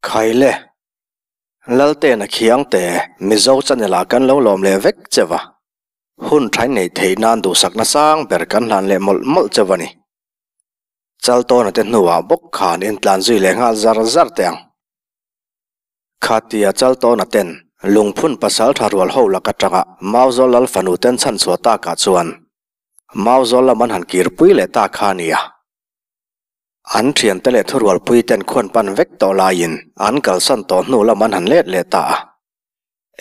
Khaile, Laltena Khiangte, Mizo channel ah kan lo lawm leh vek che va. Hun thain neih theih nan duhsakna sang ber kan hlan leh mawlh mawlh che va ni. Chaltawna te hnuah bawk khan intlan zui leh nghal zar zar teh ang. Khatia Chaltawna ten lungphun pasal tha rual ho lak atanga Mauzawl lal fanu ten chhanchhuah takah chuan Mauzawl lam an han kirpui leh ta kha a nia. An thiante leh thurualpui ten khuan pan vek tawh laiin an kalsan tawh hnu lam an han let leh ta a.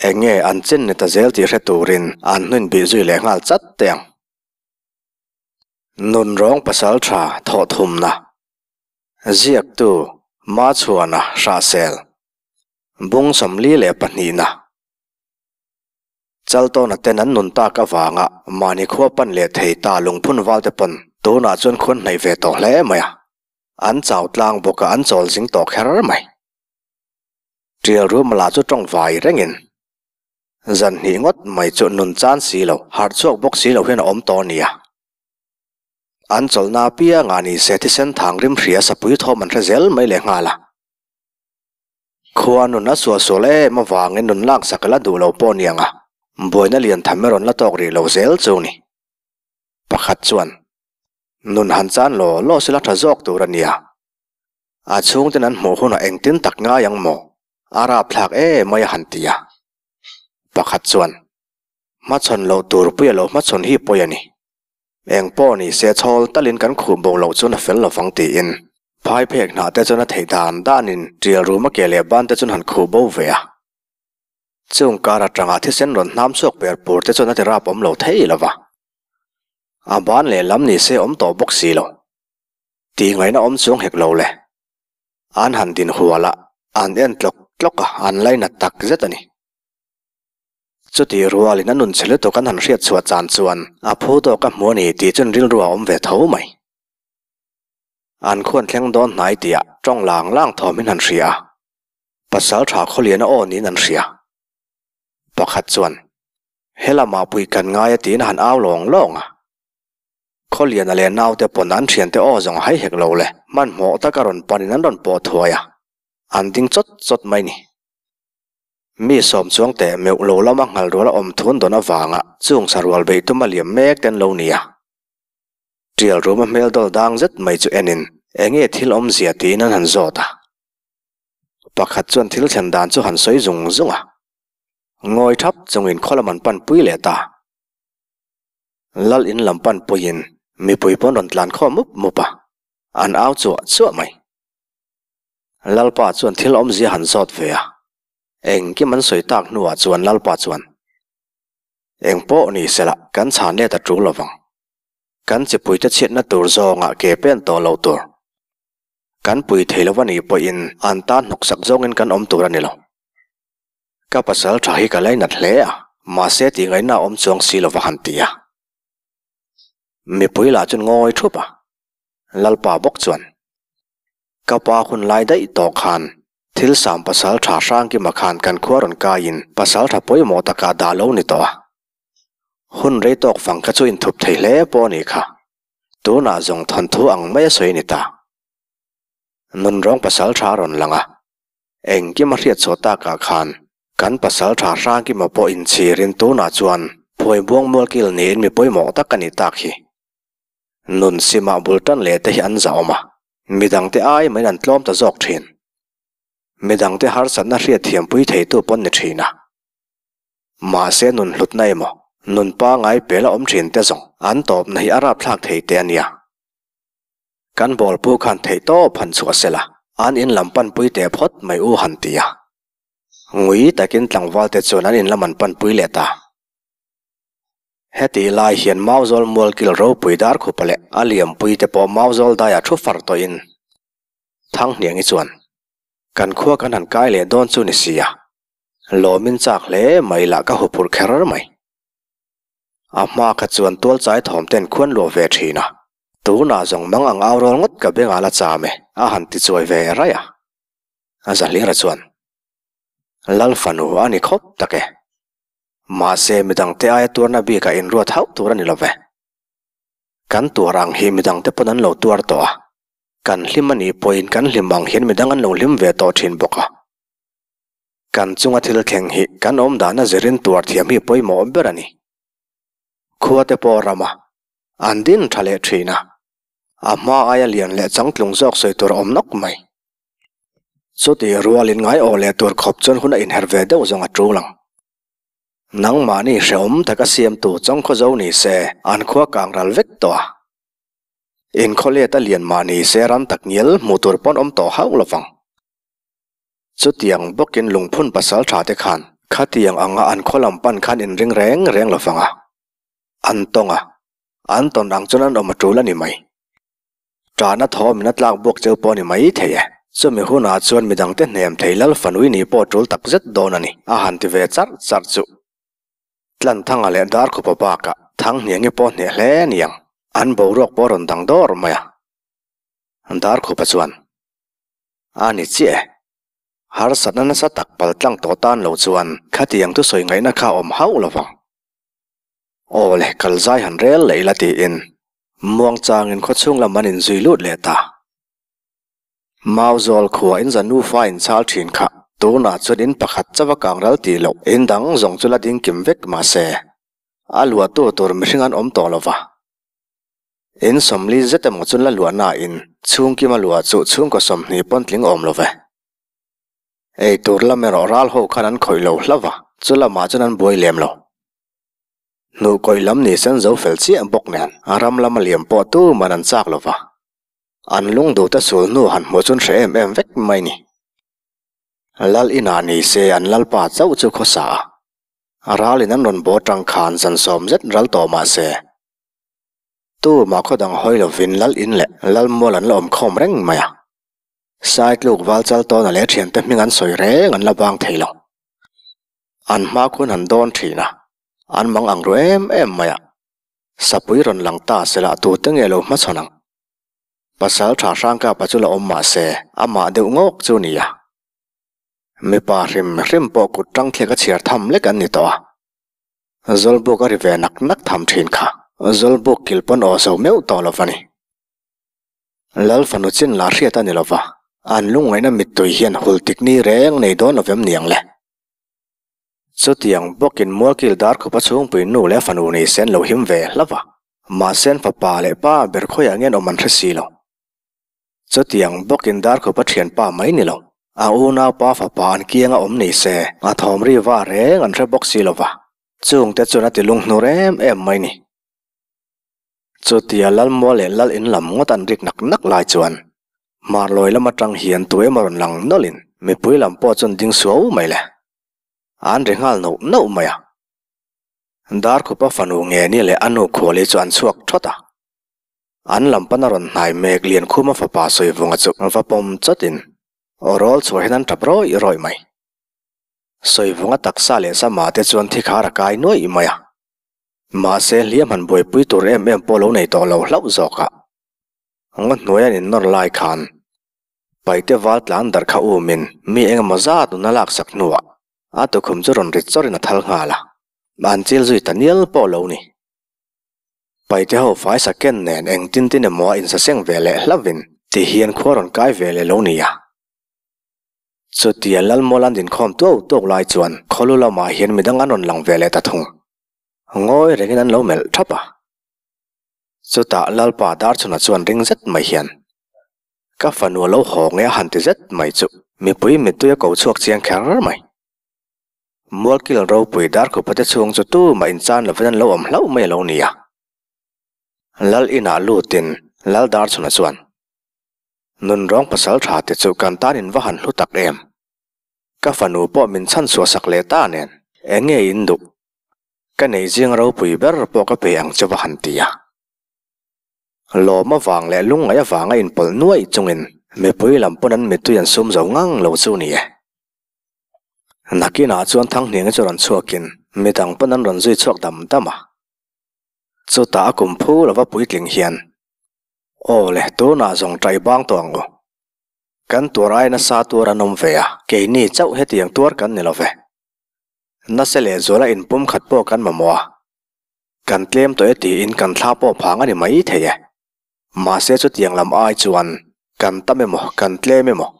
Eng nge an chin ni ta zel tih hre turin an hnuin bih zui leh nghal chat teh ang. Nunrawng pasal tha thawh thumna. Ziaktu Machhuana Hrahsel. Bung 42na. Chaltawna ten an nun tak avanga mahni khua pan leh thei ta lungphun val te pawn tunah chuan khuan hnaih ve tawh hle mai a, an chau tlang bawk a an chawl zing tawh kher mai. Tial ruma lah chu tawng vai rengin zan hnih ngawt mai chu nun chan si lo, harh chhuak bawk si lo hian a awm tawh a nia. An chawlhna apiangah ni se thisen thang rim hria sapui thawm an hre zel mai leh nghal a. Khua nun a suahsual em avangin nun laksak a la duh lo pawh niang a, buaina lian tham erawh an la tawk rih lo zel chu ni. Pakhat chuan, Nun han chan law law sila tha zawk tur a nia. A chhungten an hmuh hunah engtin tak ngai ang maw? A rapthlak emai a han ti a. Pakhat chuan, Hmachhawn loh tur puia lo hmachhawn hi pawi a ni. Eng pawh ni se chhawl talin kan khuh bo loh chuan a fel lovang tiin phai phek hnah te chuan a theih dan danin tial rum a ke leh ban te chuan han khuh bo ve a. Chung kar atanga thisen rawn hnam chhuak per pur te chuan a ti rap awm lo thei lo va. A ban leh lam ni se awm tawh bawk si lo. Tih ngaihna awm chuang hek lo le. An han din hual a, an en tlawk tlawk a, an lainat tak zet a ni. Chutih rualin a nun chhe lutuk an han hriat chhuah chan chuan a phu tawk a hmu a ni tih chuan rilru a awm ve tho mai. An khuan thleng dawn hnai tihah tawng lang lang thawmin han hria a, pasal tha khawlian a aw niin an hria. Pakhat chuan, He lamah puih kan ngai a tiin a han au lawng lawng a. Khawliana leh naute pawn an thiante aw zawng a hai hek lo le, hmanhmawh taka rawn panin an rawn pawh thuai a, an ding chawt chawt mai ni. Mi sawm chuang teh meuh lo lama nghal rual a awm thun dawn avanga chung sarual beih tum a liam mek ten lo nia. Tial ruma hmel dawl dang zet mai chu enin enge thil awmzia tiin an han zawt a. Pakhat chuan thil thlen dan chu han sawi zung zung a. Ngawi thap chungin khaw lam an pan pui leh ta. Lal in lam pan puiin mipui pawn rawn tlan khawm mup mup a, an au chuah chuah mai. Lalpa chuan thil awmzia han zawt ve a, engkim an sawi tak hnuah chuan Lalpa chuan, Eng pawh ni sela kan chhan let a tul lovang. Kan chipuite chhiatna tur zawngah ke pen tawh lo tur. Kan pui thei lo a nih pawhin an tan hnawksak zawngin kan awm tur a ni lo. Ka pasal tha hi ka lainat hle a, mahse tih ngaihna a awm chuang si lova han ti a. Mipui lah chuan ngawi thup a, Lalpa bawk chuan, Ka pa hun lai daih tawh khan thil sam pasal tha hrangkima khan kan khua rawn kaiin pasal tha pawimawh takah dah lo ni tawh a. Hun rei tawk fang kha chu inthup thei hle pawh a nih kha. Tunah zawng thawnthu ang mai a sawi a ni ta. Nunrawng pasal tha a rawn lang a, engkim a hriat chhuah takah khan kan pasal tha hrangkima pawh inchhirin tunah chuan phuaibuang mualkil niin mi pawimawh tak a nih tak hi. Nun simah bul tan leh te hi an zahawm a. Midangte ai maiin an tlawm ta zawk thin. Midangte harsatna hriatthiampui theitu pawn ni thin a. Mahse nun hlutna emaw, nun pangai pela awm thin te zawng an tawpna hi a rapthlak thei teh a nia. Kan bawlpu khan theihtawp han chhuah sela, an in lam panpui teh phawt mai u han ti a. Ngui takin tlangvalte chuan an in lam an panpui leh ta. Hetih lai hian Mauzawl mualkil ropui Darkhupa leh a liampui te pawh Mauzawl daiah thu far tawhin Thanghniangi chuan, Kan khua kan han kai leh dawn chu ni sia, lawmin chak hle mai lah ka huphurh kher mai. A hma kha chuan tualchai thawm ten khuan luah ve thin a, tunah zawng mang ang au rawl ngawt ka bengah la cham e a han ti chuai ve raih a. A Zahlira chuan, Lal fanu a ni khawp tak e. Mahse, midangte aia tuarna bikah inruat hauh tur a ni lo ve. Kan tuar ang hi midangte pawn an lo tuar tawh a. Kan hlim a nih pawhin kan hlim ang hian midang an lo hlim ve tawh thin bawk a. Kan chunga thil thleng hi kan awm dahna zirin tuar thiam hi pawimawh ber a ni. Khua te pawh rama an din tha leh thin a, a hma aia lian leh changtlung zawk sawi tur a awm nawk mai. Chuti rualin ngai aw leh tur khawp chuan hun a inher ve deuh zawng a tul ang. Nangmahni hrehawm taka siamtu chawngkhaw zo ni se an khua kang ral vek tawh a. Inkhaw let a lian mah ni se ram tak ngial hmuh tur pawn awm tawh hauh lovang. Chutiang bawkin lungphun pasal tha te khan khatiang anga an khaw lam pan khan inring reng reng lovang a. An tawng a, an tawn ang chuan an awm a tul a ni mai. Ṭahna thawm in a tlak buak cheu pawh a ni mai thei e. Chumi hunah chuan midangte hnem thei lal fanui nih pawh tul tak zet dawn a ni, a han ti ve charh charh chu. Tlanthanga leh Darkhupa bakah Thanghniangi pawh hneh hle a ni ang, an boruak pawh a rawn dang dawr mai a. Darkhupa chuan. A ni chiah e. Harsatna nasa tak pal tlang tawh tan lo chuan khatiang thusawi ngaihna kha a awm hauh lo vang. Aw le, kal zai han rel leh ila tiin muangchangin khawchhung lam an inzui lut leh ta. Mauzawl khua in za nufa inchhal thin kha tunah chuan in pakhat chauh a kang ral tih loh in dang zawng chu la ding kim vek mahse a luahtu tur mihring an awm tawh lo va. In sawmli zet emaw chu la luah nain chhungkima luah chu chhungkaw 20 pawn tling awm lo ve. Ei tur lam erawh ral ho khan an khawih lo hlauh va, chu lamah chuan an buai lem lo. Hnuhkawih lam ni sen zo fel chiah bawk nen a ram lama liam pawh tuman an chak lo va. An lungduhte sul hnu han hmuh chuan hre em em vek mai ni. Lal inah ni se an lalpa chauh chu khawsa a, a ralin an rawn baw tang khan zan sawm zet ral tawh mah se. Tu mah khaw dang hawi lovin lal in leh lal mual an la awm khawm reng mai a. Saitluk val chal tawna leh thiante hming an sawi reng an la bang thei lo. An hma khun han dawn thin a, an mang ang ru em em mai a. Sapui rawn lang ta se lah tute nge lo hmachhawn ang. Pasal tha Hrangkapa chu la awm mah se amah deuh ngawk chu ni a. Mipa hrim hrim pawh kut tang thlek a chhiar tham lek an ni tawh a. Zawlbuk a ri ve nak nak tham thin kha. Zawlbuk kil pawn aw zo meuh tawh lo va ni. Lal fanu chin lah hriat a ni lo va, an lungngaihna mittui hian hul tik ni reng nei dawn lo vem niang le. Chutiang bawkin Mualkil Darkhupa chhungpui nu leh fanu ni sen lo him ve hlauh va, mahse an fapa leh pa ber khawiah nge an awm an hre si lo. Chutiang bawkin Darkhupa thianpa mai ni lo, a unaupa fapa an kianga awm ni se, a thawm ri va reng an hre bawk si lo va, chungte chuan a ti lunghnur em em mai ni. Chutia Lalmual leh Lal in lam ngawt an rik nak nak lai chuan Hmarlawi lam atang hian tu emaw rawn lang nawlhin mipui lam pawh chuan ding suau mai le. An ri nghal nauh nauh mai a. Darkhupa fanu Ngeni leh a nu Khuali chu an chhuak thawt a. An lam pana rawn hnai mek Liankhuma fapa Sawivunga chu va pawm chawtin aw rawl chhuah hian an tap rawih rawih mai. Sawivunga taksa leh sama te chuan thi khar a kai nuaih mai a. Mahse hliam han buaipui tur em em pawh lo nei tawh lo hlauh zawk a. Ngaw hnuai an innawr lai khan Paite val tlan darh kha umin mi engemaw zat nun a laksak hnuah a tukhum chu rawn rit chawrin a thal nghal a. An chil zui ta nial pawh lo ni. Paite ho faisa ken nen eng tin tin emaw a insaseng ve leh hlauhin ti hian khua rawn kai ve leh lo nia. Chutia Lalmual an dinkhawm tuau tuau lai chuan khawlu lamah hian midang an rawn lang ve leh ta thung. Ngawi rengin an lo melh thap a. Chutah Lalpa Darchhuna chuan ring zet mai hian, Ka fanu a lo haw nge a han ti zet mai chu mipui mittui a ko chhuak chiang kher mai. Mualkil ropui Darkhupa te chhung chu tumah inchan lovin an lo awm hlauh mai a lo ni a. Lal inah lutin Lal Darchhuna chuan, Nunrawng pasal tha te chu kan tan in va han hlu tak em? Ka fanu pawh min chhan chhuah sak leh ta nen, eng nge in duh? Ka nei zing ropui ber pawh ka pe ang che va han ti a. Lawm avang leh lungngaih avanga inpawlh nuaih chungin mipui lam pawn an mittui an sum zo ngang lo chu ni e. Nakinah chuan Thanghnianga chu rawn chhuakin midang pawn an rawn zui chhuak dam dam a. Chutah a kum phu lova puitling hian, Aw le, tunah zawng ṭai bang tawh ang u. Kan tuar ai nasa tuar an awm ve a, keini chauh hetiang tuar kan ni lo ve. Nasa lehzuala inpum khat pawh kan mamawh a. Kan tlem tawh e tiin kan thla pawh phang a ni mai thei e. Mahse chutiang lam ai chuan Kan tam emaw, kan tlem emaw,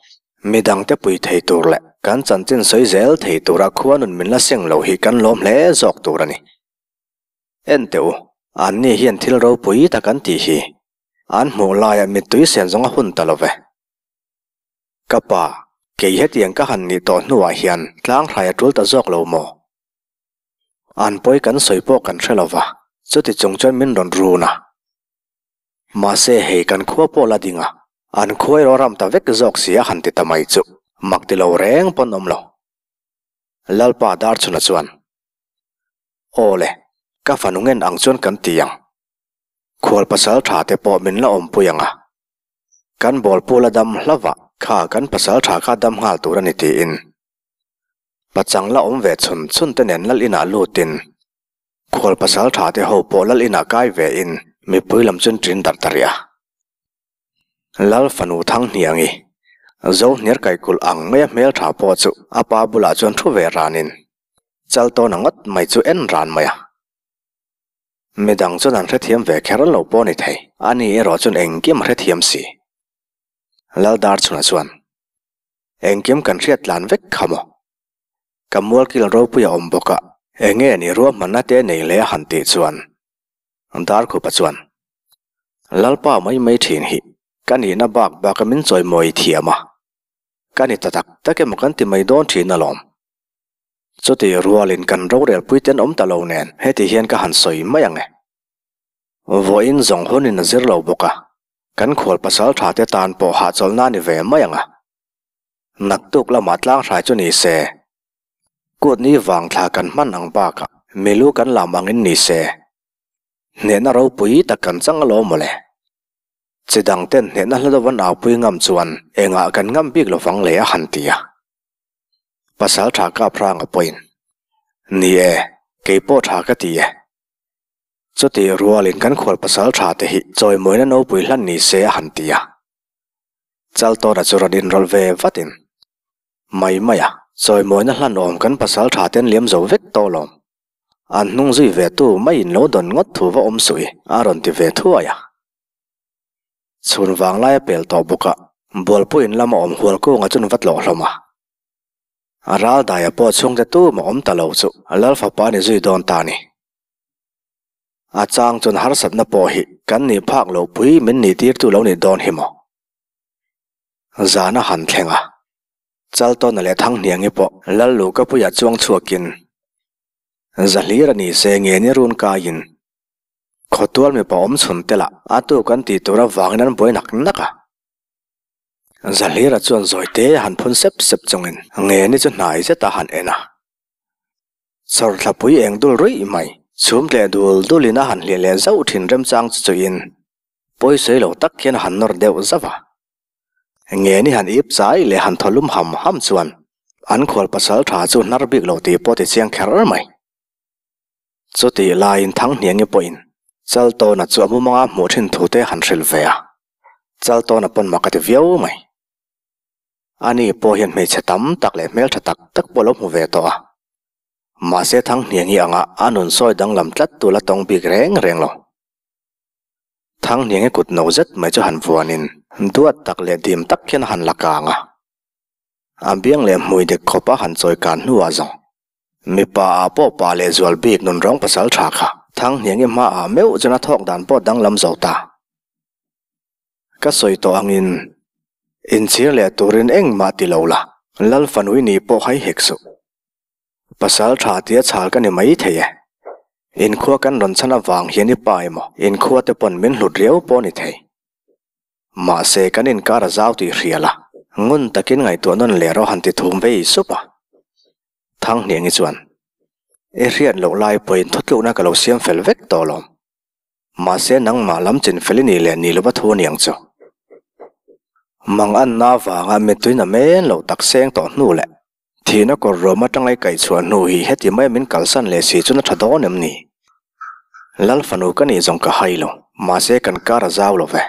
midangte pui thei tur leh kan chanchin sawi zel thei tura khua nun min la seng lo hi kan lawm hle zawk tur a ni. En teh u, anni hian thil ropui tak an tih hi an hmuh laiah mittui sen zawng a hun ta lo ve. Ka pa, kei hetiang ka han nih tawh hnuah hian tlang hrai a tul ta zawk lo maw? An pawi kan sawi pawh kan hre lo va, chuti chung chuan min rawn run a. Mahse hei kan khua pawh la ding a, an khua erawh ram ta vek zawk si a han ti ta mai chu mak ti lo reng pawn awm lo. Lalpa Darchhuna chuan, Aw le, ka fanu ngen ang chuan kan ti ang. Khual pasal tha te pawh min la awmpui ang a. Kan bawlpu la dam hlauh a, kha kan pasal tha kha dam nghal tur a ni tiin. Pachang la awm ve chhun chhun te nen lal inah lutin Khual pasal tha te ho pawh lal inah kai ve in mipui lam chuan ṭin darh ta rih a. Lal fanu Thanghniangi, Zo hniar kaikulh ang maia hmel tha pawh chu a pa bulah chuan thu ve ranin chal tawn a ngawt mai chu en ran mai a. Midang chuan an hrethiam ve kher lo pawh ni thei, ani erawh chuan engkim a hrethiam si. Lal Darchhuna chuan, Engkim kan hriat tlan vek kha maw? Ka mualkil ropui a awm bawk a, enge ni ruahmanna te nei le a han tih chuan Darkhupa chuan, Lalpa mai mai thin hi ka nihna bak baka min chawimawi thiam a, ka ni ta tak tak emaw kan ti mai dawn thin alawm. Chuti rualin kan rorelpui te an awm ta lo nen heti hian ka han sawi mai ang e. Vawiin zawng hunin a zir lo bawk a, kan khual pasal tha te tan pawh hahchawlhna a ni ve mai ang a. Naktuk lamah tlang hrai chu ni se, kut ni vang thla kan hman ang bakah milu kan lam angin ni se, hnehna ropui tak kan chang alawm mawle. Chi dang ten hnehna hla deuh an aupui ngam chuan engah kan ngam bik lovang le a han ti a. Pasal tha kap hrang a pawhin, Ni e, kei pawh tha ka ti e. Chutih rualin kan khual pasal tha te hi chawimawina nopui hlan ni se a han ti a. Chaltawna chu rawn inrawlh ve vatin, Mai mai a, chawimawina hlan awm kan pasal tha ten liam zo vek tawh lawm. An hnung zui ve tu maiin lo dawn ngawt thu va awm suh i, a rawn ti ve thuai a. Chhun vang lai a pel tawh bawk a, Bualpuiin lama awm hual kunga chuan va tlawh hlawm a. A ral daia pawh chhungte tu mah awm ta lo chu Lal fapa a ni zui dawn ta a ni. A chang chuan harsatna pawh hi kan nih phak lo pui min nih tirtu lo nih dawn hi maw? Zan a han thleng a, Chaltawna leh Thanghniangi pawh Lal Luhkapuia chuang chhuakin Zahlir a ni se nge ni run kaiin khawtual mipa awm chhun te lah a tu kan tih tur avangin an buai nak nak a. Zahlira chuan zawite a han phun sep sep chungin nge ni chu hnai zet a han en a. Chawrthlapui eng dul ruih mai, chhum tleh dul dulin a han hliah leh zauh thin remchang chu chuiin pawisawi lo tak hian a han nawr deuh zauh a. Ngeni han ip chai leh han thaw lum ham ham chuan an khual pasal tha chu hnar bik lo tih pawh ti chiang kher mai. Chutih laiin Thanghniangi pawhin Chaltawna chu a mumanga hmuh thin thu te han hrilh ve a, Chaltawna pawn mak a ti viau mai. Ani pawh hian hmeichhe tam tak leh hmeltha tak tak pawh lo hmu ve tawh a. Mahse Thanghniangi anga a nun sawi danglam tlat tu la tawng bik reng reng lo. Thanghniangi kut no zet mai chu han vuanin duat tak leh dim tak hian a han la kang a. A biang leh hmui dik khawpa han chawi kan hnuah zawng mipa ah pawh pa leh zual bik nun rawng pasal tha kha Thanghniangi hmaah meuh chuan a thawk dan pawh danglam zo ta. Ka sawi tawh angin, inchhir leh turin engmah ti lo la, Lal fanui ni pawh hai hek suh. Pasal tha tia chhal ka ni mai thei e. Inkhua kan rawn chhan avang hian i pa emaw, inkhua te pawn min hlut riau pawh ni thei. Mahse kan inkar a zau tih hria la, ngun takin ngaihtuah nawn leh rawh han ti thum vei sup a. Thanghniangi chuan, I hriat loh lai pawhin thutlukna ka lo siam fel vek tawh lawm. Mahse nangmah lam chin fel i nih leh ni lova thu aniang chu. Mang anna avanga mittui na men loh tak seng tawh hnu leh thihna kawr ruam atanga i kaihchhuah hnu hi heti maia min kalsan leh si chuan a tha dawn em ni? Lal fanu ka nih zawng ka hai lo, mahse kan kar a zau lo ve.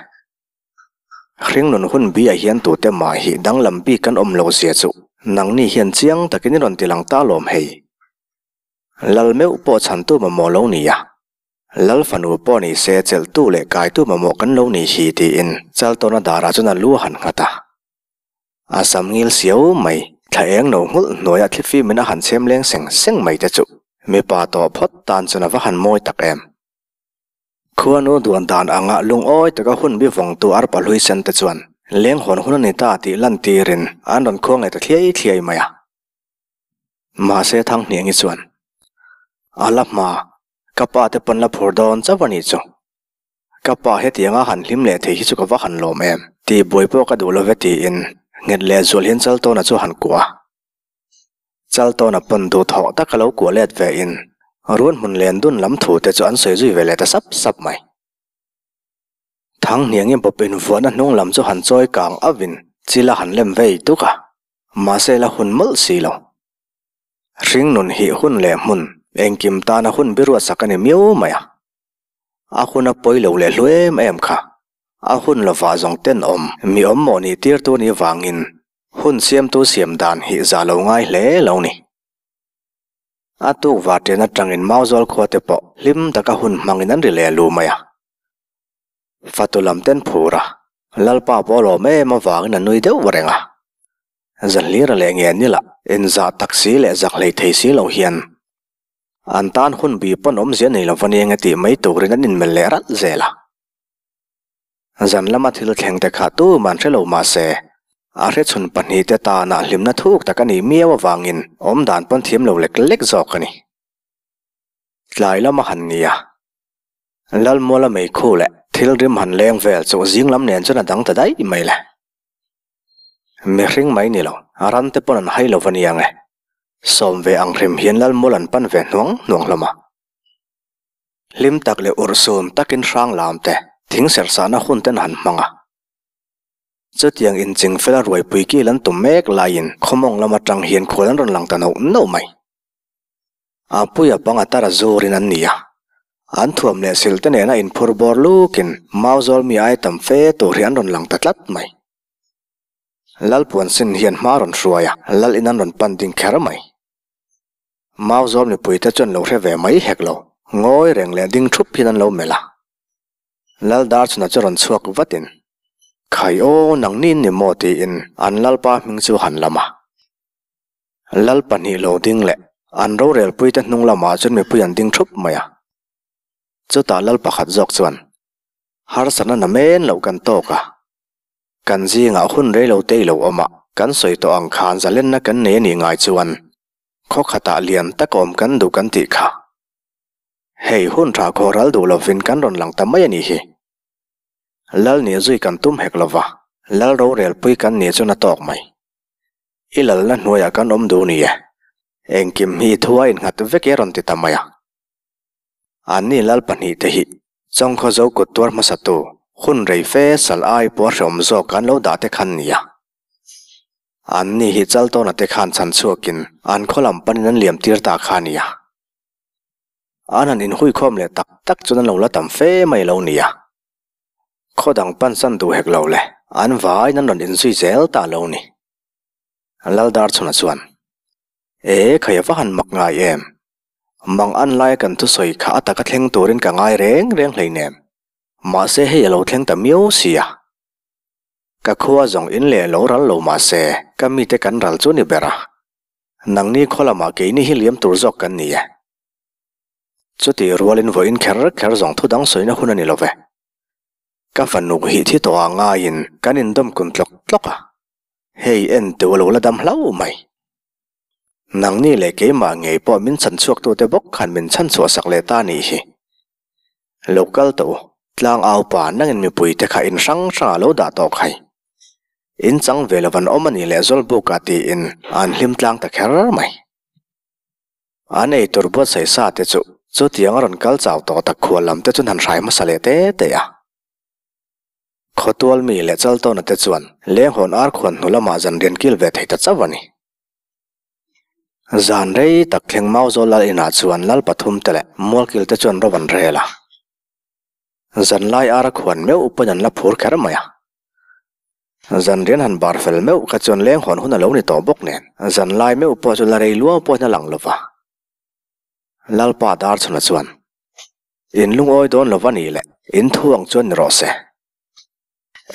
Hringnun hun biah hian tute mah hi danglam bik kan awm lo zia chu nangni hian chiang takin i rawn ti lang ta lawm hei. Lal meuh pawh chhantu mamawh lo nia. Lal fanu pawh ni se chelhtu leh kaitu mamawh kan lo ni hi tiin Chaltawna darah chuan a lu a han nghat a. A sam ngil siau mai, thla eng no nghulh hnuaiah thlifim in a han chhem leng seng seng mai te chu mipa tawh phawt tan chuan a va han mawi tak em. Khuanu duan dan anga lungawi taka hun bi vawngtu arpa hlui sen te chuan leng hawn hun a ni ta tih lantirin an rawn khuang leh ta thliai thliai mai a. Mahse Thanghniangi chuan a la hma Ka pa te pawn la phur dawn chauh a nih chu. Ka pa hetianga han hlim leh thei hi chu ka va han lawm em? Tih buai pawh ka duh lo ve tiin nghet leh zual hian Chaltawna chu han kuah a. Chaltawna pawn duhthawh taka lo kuah let ve in run hmun len dun lam thu te chu an sawi zui ve leh ta sap sap mai. Thanghniangi bawp invuahna hnung lam chu han chawi kang auhin chil a han lem vei tuk a, mahse la hun mawlh si lo. Hringnun hi hun leh hmun engkim tana hun biruatsak a ni miau mai a. A hun a pawi lo leh hlu em em kha. A hun lovah zawng tenawm mi awm mawh nih tirtu ni vangin hun siamtu siam dan hi za lo ngai hle lo ni. A tuk vartian atangin Mauzawl khua te pawh hlim taka hun hmangin an ri leh lu mai a. Fatu lam ten phur a, Lalpa pawh a lawm em avangin a nui deuh reng a. Zahlira leh nge nila inzah tak si leh zak hlei thei si lo hian an tan hun bi pawn awmzia nei lova nia nge tih mai turin an inmelh leh ralh zel a. Zan lama thil thleng te kha tuman hre lo mah se a hrechhun pahnihte tanah hlimna thuk tak a nih miau avangin awmdan pawn thiam lo lek lek zawk a ni. Tlai lama han ni a, Lalmuala meikhu leh thil rim han leng vel chu zing lam nen chuan a dang ta daih mai le. Mihring mai ni lo, ran te pawn an hai lo va nia nge. Sawm ve ang hrim hian Lalmual an pan ve hnuang hnuang hlawm a. Hlim tak leh urhsun takin hrang lam te, thing serhsahna hun ten han hmang a. Chutiang inching fela ruaipui kil an tum mek laiin khawmawng lam atang hian khual an rawn lang ta nauh nauh mai. A puia pang a tar a zurin an ni a. An thuam leh sil te nena inphur bawr lukin Mauzawl mi ai tam fe tur hi an rawn lang ta tlat mai. Lalpuan sin hian hma rawn hruai a, Lal in an rawn pan ding kher mai. Mauzawl mipuite chuan lo hre ve mai hek lo, ngawi reng leh ding thup hian an lo melh a. Lal Darchhuna chu rawn chhuak vatin, Khai aw, nangni in ni maw? tiin an Lalpa hming chu han lam a. Lal pahnih lo ding leh an rorelpuite hnung lamah chuan mipui an ding thup mai a. Chutah lal pakhat zawk chuan, Harsatna na men loh kan tawk a, kan zingah hun rei lo te i lo awm a, kan sawi tawh ang khan zalenna kan nei a nih ngai chuan khaw khatah lian tak awm kan duh kan tih kha. Hei hun tha khaw ral duh lovin kan rawn lang ta mai a nih hi. Lal nih zui kan tum hek lova, lal rorelpui kan nih chuan a tawk mai. I lalna hnuaiah kan awm duh ni e. Engkim hi i thua innghat vek e rawn ti ta mai a. Anni lal pahnihte hi Chawngkhaw zo kut tuar hmasatu hun rei fe sal ai pawh hreawm zawk an lo dah te khan nia. Anni hi Chaltawna te khan chhan chhuakin an khaw lam panin an liam tir ta kha nia. An han inhuikhawm leh tak tak chuan an lo la tam fe mai lo nia. Khaw dang pansan duh hek lo le, an vaiin an rawn inzui zel ta lo ni. Laldarchhuna chuan, E, khai a va han mak ngai em? Mang an laia kan thusawi kha a taka thleng turin ka ngai reng reng hleinem. Mahse hei a lo thleng ta miau si a. Ka khua zawng in leh lo ral lo mahse ka mite kan ral chu ni ber a. Nangni khaw lamah keini hi liam tur zawk kan ni e. Chutih rualin vawiin kher kher zawng thu dang sawina hun a ni lo ve. Ka fanu hi thi tawh ah ngaiin kan indawm kun tlawk tlawk a, hei en teuh a lo la dam hlauh mai. Nangni leh keimah ngei pawh min chhan chhuaktute bawk khan min chhan chhuah sak leh ta nih hi. Lo kal tawh u, tlang au pa nangin mipuite kha in hrang hrangah lo dah tawh khai. In chang ve lo van awm a nih leh Zawlbukah tiin an hlim tlang ta kher mai. An ei tur buatsaih sa te chu chutiang a rawn kal chau tawh tak khual lam te chuan han hrai hmasa leh te te a. Khawtual mi leh Chaltawna te chuan lenghawn ar khuan hnu lamah zan rian kil ve thei ta chauh a ni. Zan rei tak thleng Mauzawl lal inah chuan lal pathum te leh mualkil te chuan ro an rel a. Zan lai ar a khuan meuh pawn an la phur kher mai a. Zan rian han bar fel meuh kha chuan leng hawn hun a lo ni tawh bawk nen, zan lai meuh pawh chu la rei luau pawhin a lang lo va. Lalpa Darchhuna chuan, In lungawi dawn lo va ni le, in thu ang chuan ni rawh se.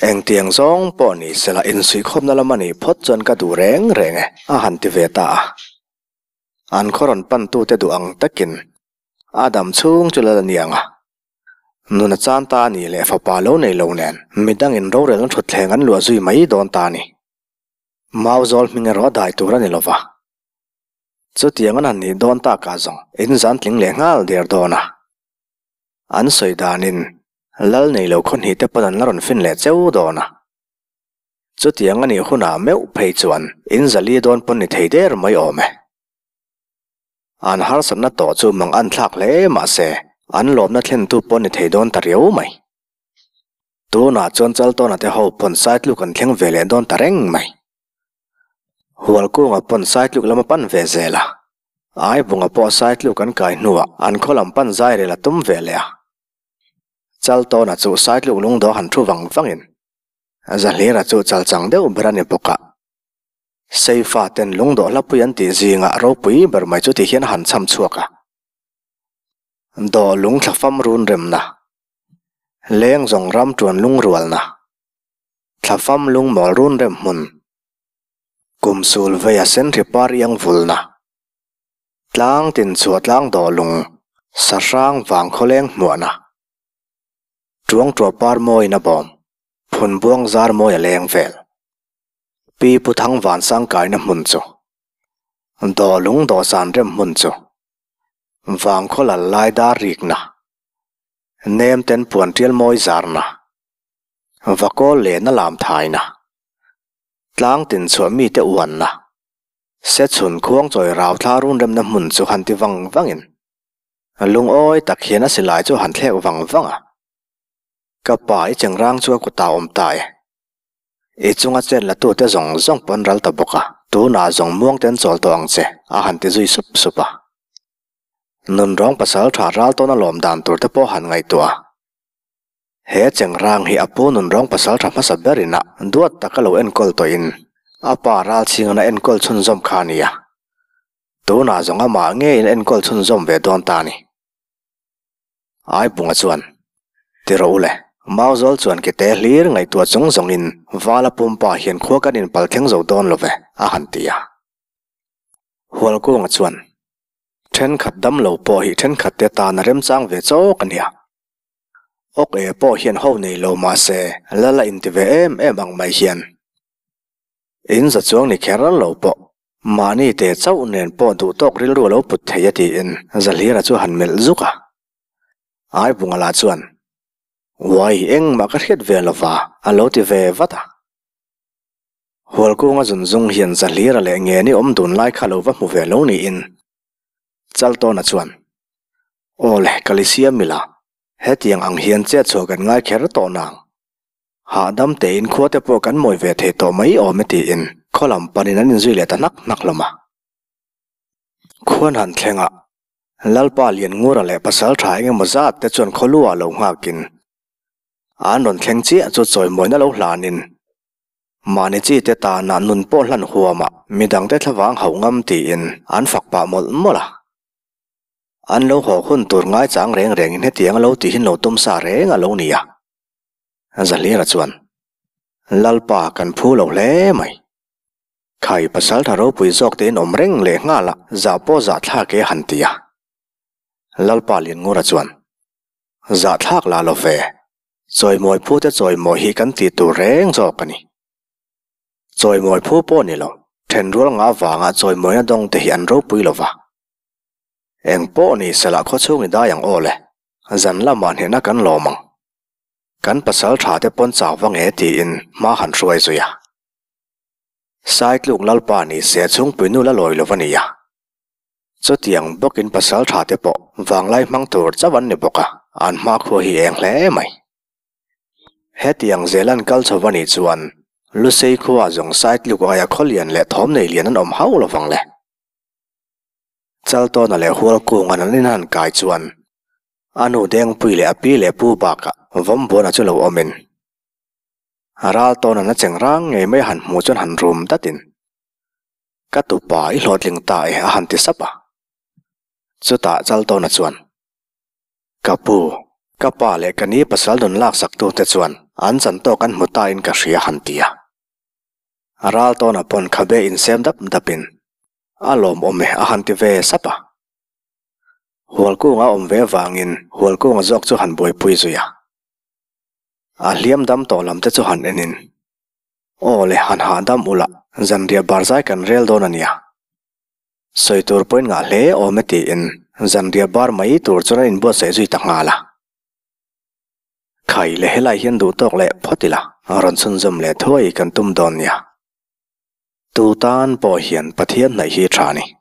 Engtiang zawng pawh ni sela insuihkhawmna lam a nih phawt chuan ka duh reng reng e, a han ti ve ta a. An khaw rawn pantute duh ang takin a dam chhung chu lal a ni ang a. Nuna chan ta a nih leh fapa lo nei lo nen midangin rorelna thutthleng an luah zui mai dawn ta a ni. Mauzawl hming erawh a dai tur a ni lo va. Chutiang an han nih dawn takah zawng in zan tling leh nghal der dawn a. An sawi danin lal nei lo khaw hnih te pawn an la rawn fin leh cheu dawn a. Chutiang a nih hunah meuh phei chuan in zali dawn pawn ni thei der mai awm e. An harsatna tawh chu mang an thlak hle mahse an lawmna thlentu pawn ni thei dawn ta riau mai. Tunah chuan Chaltawna te ho pawn Saitluk an thleng ve leh dawn ta reng mai. Hualkunga pawn Saitluk lam a pan ve zel a, Aibunga pawh Saitluk an kai hnuah an khaw lam pan zai rel a tum ve leh a. Chaltawna chu Saitluk lungdaw han thu vang vangin Zahlira chu chalchang deuh ber a ni bawk a. Seifa ten lungdawh hlapui an tih zingah ropui ber mai chu ti hian a han cham chhuak a. Dawh lung thlafam run remna, leng zawng ram tuan lungrualna, Thlafam lungmawl run rem hmun, kum sul veia senhri par iang vulna, tlang tin chhuah tlang dawh lung, sahrang vang khawleng hmuahna, tuang tuah par mawiin a bawm, phun buang zar mawi a leng vel. Pi Pu Thang Vansang kaina hmun chu, dawh lung dawhsan rem hmun chu, vang khaw lal lai dar rikna, nem ten puan tial mawi zarna, Vakawl lehna lam thaina, tlang tin chhuah mite uanna, sechhun khuang chawi rau thla run remna hmun chu han ti vang vangin lungawi tak hian a silai chu han thlek vang vang a. Ka pa i chengrang chu a kutah awm ta e. I chunga chet la tute zawng zawng pawn ral ta bawk a, tunah zawng muang ten chawl tawh ang che, a han ti zui sup sup a. Nunrawng pasal tha ral tawn a lawm dan tur te pawh han ngaihtuah a. He chengrang hi a pu nunrawng pasal tha hmasa berin a duat taka lo enkawl tawhin a pa ralchhingan a enkawl chhunzawm kha a ni a. Tunah zawng amah ngeiin a enkawl chhunzawm ve dawn ta a ni. Aibunga chuan, Ti rawh u le, Mauzawl chuan ke te hlir ngaihtuah chung zawngin Vala pumpa hian khua kan inpal thleng zo dawn lo ve, a han ti a. Hualkunga chuan, Thenkhat dam lo pawh hi thenkhat te tan a remchang ve chawk a nia. Awk e pawh hian ho nei lo mahse lal a inti ve em em ang mai hian in za chuang ni kher lo pawh mahni te chauh nen pawh duh tawk rilru a lo put thei a tiin Zahlira chu han melh zuk a. Aibunga lah chuan Uai engmah ka hriat ve lova a lo ti ve vat a. Hualkunga zunzung hian Zahlira leh Ngeni awm dun lai kha lo va hmu ve lo niin Chaltawna chuan, Aw le, ka li siam ila, hetiang ang hian chet chhuah kan ngai kher tawh nang. Hahdam tein khua te pawh kan mawi ve thei tawh mai awm e tiin khaw lam panin an inzui leh ta hnak hnak hlawm a. Khuan han thlengah Lalpa Lianngura leh pasal tha eng emaw zat te chuan khaw luah lo nghakin an rawn thleng chiah chu chawimawina lo hlanin Mahni chi te tana nun pawh hlan huamah midangte thlavang hauh ngam tiin an fak pah mawlh mawlh a. An lo haw hun tur ngaichang reng rengin hetiang a lo tihin lo tum sa reng a lo ni a. Zahlira chuan, Lalpa kan phu lo hle mai. Khai pasaltha ropui zawk tein awm reng leh nghal a, zah pawh zah thlak e han ti a. Lalpa Lianngura chuan, Zah thlak lah lo ve. Chawimawi phu te chawimawi hi kan tih tur reng zawk a ni. Chawimawi phu pawh ni lo, thenrual ngah vanga chawimawina dawng te hi an ropui lo va. Eng pawh ni sela khaw chhung i dai ang aw le, zan lamah hnehna kan lawm ang. Kan pasal tha te pawn chau va nge tiin hma han hruai zui a. Saitluk Lalpa ni se chhungpui nu la lawi lo va nia. Chutiang bawkin pasal tha te pawh vanglai hmang tur chauh an ni bawk a, an hmakhua hi eng hle mai. Hetiang zel an kal chho va nih chuan Lusei khua zawng Saitluk aia khaw lian leh thawm nei lian an awm hauh lo vang le. Chaltawna leh Hualkunga'n an inhan kai chuan a nu Dengpui leh a pi leh pu bakah Vawmbuana chu lo awmin Raltawna'n a chengrang ngei mai a han hmuh chuan han rum datin Ka tupa i hlawhtling ta e a han ti sap a. Chutah Chaltawna chuan, Ka pu, ka pa leh ka ni pasal nun laksaktute chuan an chan tawk an hmu ta in ka hria han ti a. Ral tawna pawn khabe insem dap dapin a lawmawm e a han ti ve sap a. Hualkunga awm ve vangin Hualkunga zawk chu han buaipui zui a. A hliam dam tawh lam te chu han enin, Aw le, han hahdam ulh a, zanriah bar zai kan rel dawn a nia. Sawi tur pawhin ngah hle awm e tiin zanriah bar mai tur chuan an inbuatsaih zui ta nghal a. Khai le helai hian duh tawk leh phawt ila, rawn chhunzawm leh thuai kan tum dawn nia. Tu tan pawh hian Pathian hnaih hi tha a ni.